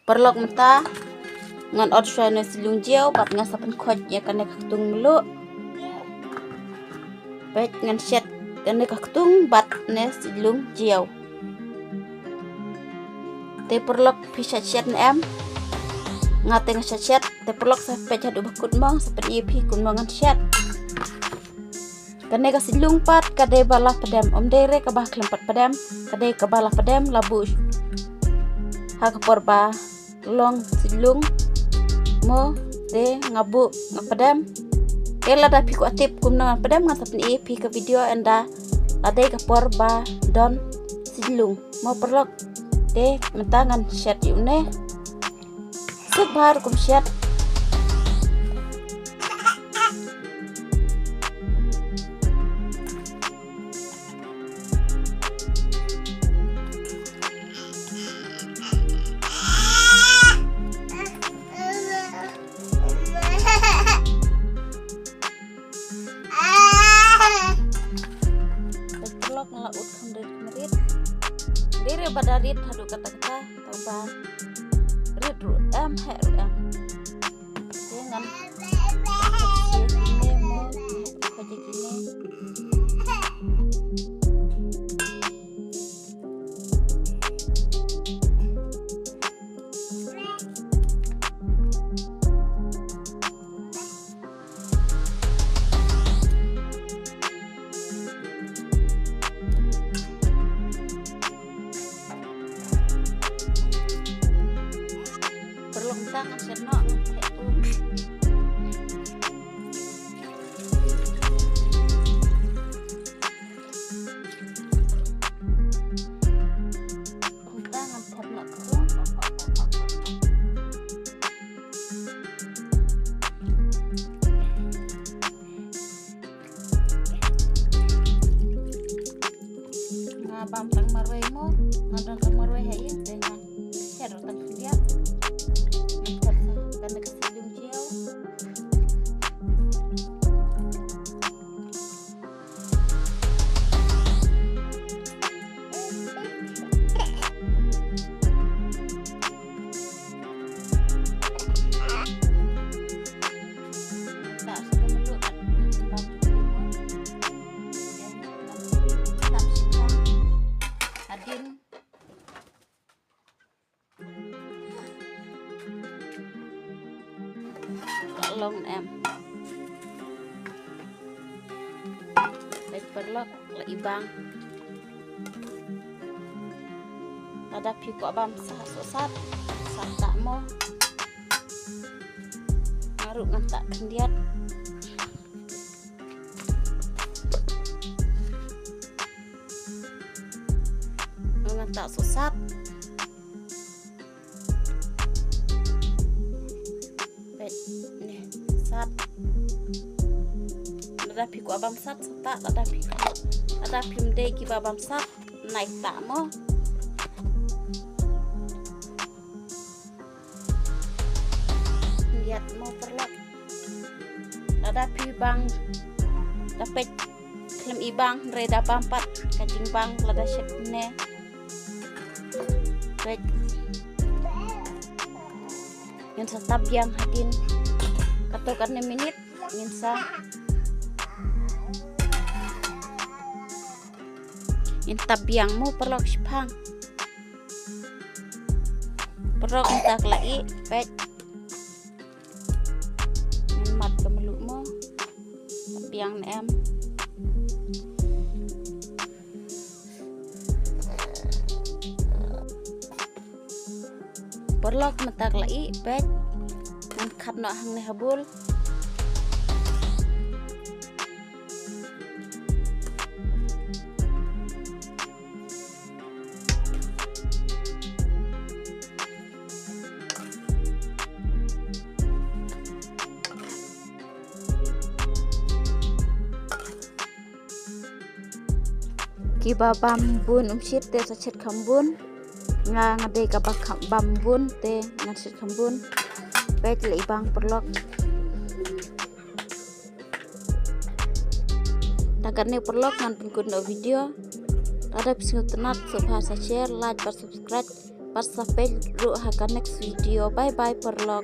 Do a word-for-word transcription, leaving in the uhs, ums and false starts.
Paralok mynta ngan ot shuwa ne siliung jiaw bad ngan sa pynkhoit ïa kane ka ktung mluh. Peit ngan shet kane ka ktung bad ne siliung jiaw. Te paralok phi shet shet ne em? Nga te nga shet shet. Te paralok sa peit haduh ba kut mo, sa pyni phi kumno ngan shet. Kane ka siliung pat ka dei ba la pdem, ym dei re kaba khlem pat pdem, ka dei kaba la pdem la buh ha ka por ba long siliung mo, te nga buh nga pdem. Te lada phi kwah tip kumno ngan pdem ngan sa pyni phi ka video ynda la dei ka por ba don siliung mo paralok. Te mynta ngan shet ïa une. Suk bha ruh kum shet. Paralok nga la ut kham rit kham rit. Dei re ba da rit haduh katta katta, tang ba rit ruh em, heh ruh em. Te ngan kine mo, kine. Paralok mynta ngan shet noh, ngan shet tu. Mynta ngan thep noh tu. Nga bam tang marwei mo, nga don tang marwei ha ïing te nga shet ruh tang khyndiat. Nga shet sa kane ka siliung jiaw. Hadien. Ka long em. Peit paralok, la i bang. Lada phi kwah bam sah sah sat, sah ta mo. Nga ruh ngan ta khyndiat. Ngan ta sah sat. Peit, ne, sat. Lada phi kwah bam sat, sat ta, lada phi, lada phim dei kiba bam sat, nai ta mo. Ïat mo paralok. Lada phi bang, da peit khlem i bang, hynrei da bam pat ka jingbang, lada shet ne. Peit. Ngin sa tap biang hadien katto katne minit, ngin sa, ngin tap biang mo paralok shiphang. Paralok mynta ka la ih, peit. Ngin mad ka mluh mo. Tap biang ne em. Paralok mynta ka la ih, peit. Ngan khat noh hangne ha bul. Kiba bam bun um shit te sa shet kham bun. Nga nga dei kaba kham bam bun te ngan shet kham bun. Peit la i bang paralok. Tang katne paralok ngan pynkut noh video. Lada phi sngewtynnat sngewbha sa share, like bad subscribe. Bad sa peit ruh ha ka next video. Bye bye paralok.